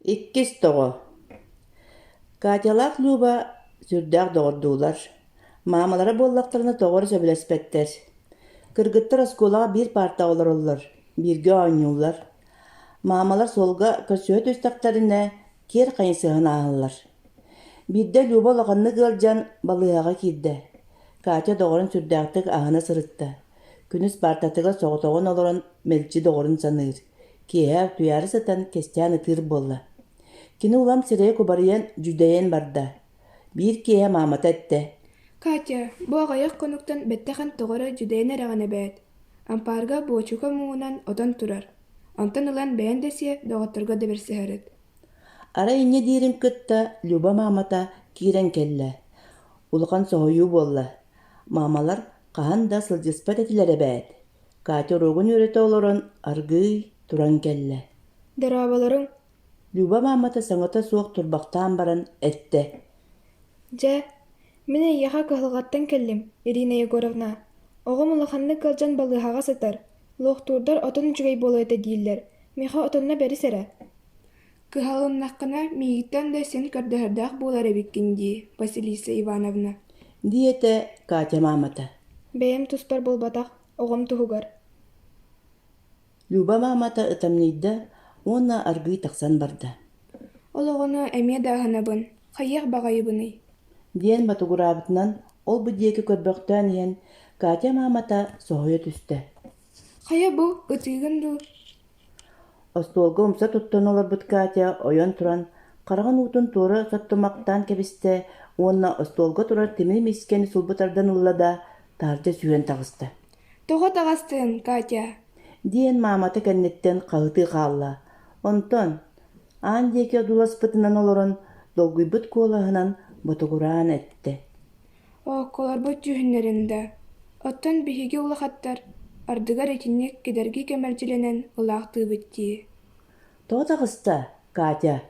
Иккис тоҕо Катялаах Люба сүрдээх доҕордуулар, маамалара буоллахтарына тоҕо эрэ сөбүлэспэттэр. Кыргыттар оскуолаҕа биир паартаҕа олороллор, бииргэ оонньууллар. Маамалар суолга көрсүһэ түстэхтэринэ киэр хайысыһан ааһаллар. Биирдэ Люба улаханнык ыалдьан балыыһаҕа киирдэ. Катя доҕорун сүрдээхтик аһына сырытта. Күнүс паартатыгар соҕотоҕун олорон мэлдьи доҕорун саныыр, киэһэ утуйаары сытан кэстээн ытыыр буолла. Кини улам сирэйэ кубарыйан, дьүдэйэн барда. Биир киэһэ маамата эттэ: «Катя, бу аҕыйах хонуктан бэттэх эн тоҕо эрэ дьүдэйэн эрэҕин эбээт. Ампаарга буочука муҥунан отон турар. Онтон ылан бэйэн да сиэ, доҕотторго да бэрсиһэрит». Арай инньэ диирин кытта Люба маамата киирэн кэллэ. Улахан соһуйуу буолла. Маамалар хаһан да сылдьыспат этилэр эбээт. Катя уруогун үөрэтэ олорон аргыый туран кэллэ. «Дорооболоруҥ!» Люба маамата саҥата суох турбахтаан баран эттэ: «Дьэ, мин эйиэхэ кыһалҕаттан кэллим, Ирина Егоровна. Оҕом улаханнык ыалдьан балыыһаҕа сытар. Луохтуурдар отон үчүгэй буолуо этэ дииллэр. Миэхэ отонно бэрис эрэ». «Кыһалыннаххына, миигиттэн да син көрдөһөрдөөх буолар эбиккин дии, Василиса Ивановна», диэтэ Катя маамата. «Бэйэм туспар буолбатах, оҕом туһугар». Люба маамата ытамньыйда уонна аргыый тахсан барда. «Ол оҕону эмиэ да аһынабын, хайыах баҕайыбыный?» диэн ботугураабытынан ол-бу диэки көрбөхтөөн иһэн Катя маамата соһуйа түстэ. «Хайа бу, ытыыгын дуу?» Остуолга умса туттан олорбут Катя ойон туран, хараҕын уутун туора соттумахтаан кэбистэ уонна остуолга турар тимир миискэни сулбу тардан ылла да, таһырдьа сүүрэн таҕыста. «Тоҕо таҕыстыҥ, Катя?» диэн маамата кэнниттэн хаһытыы хаалла. Онтон аан диэки одууласпытынан олорон, долгуйбут куолаһынан ботугураан эттэ: Оокколорбут дьүһүннэрин да, оттон биһиги улахаттар ардыгар итинник кэдэрги кэмэлдьилэнэн ылаахтыыбыт дии Тоҕо таҕыста, Катя?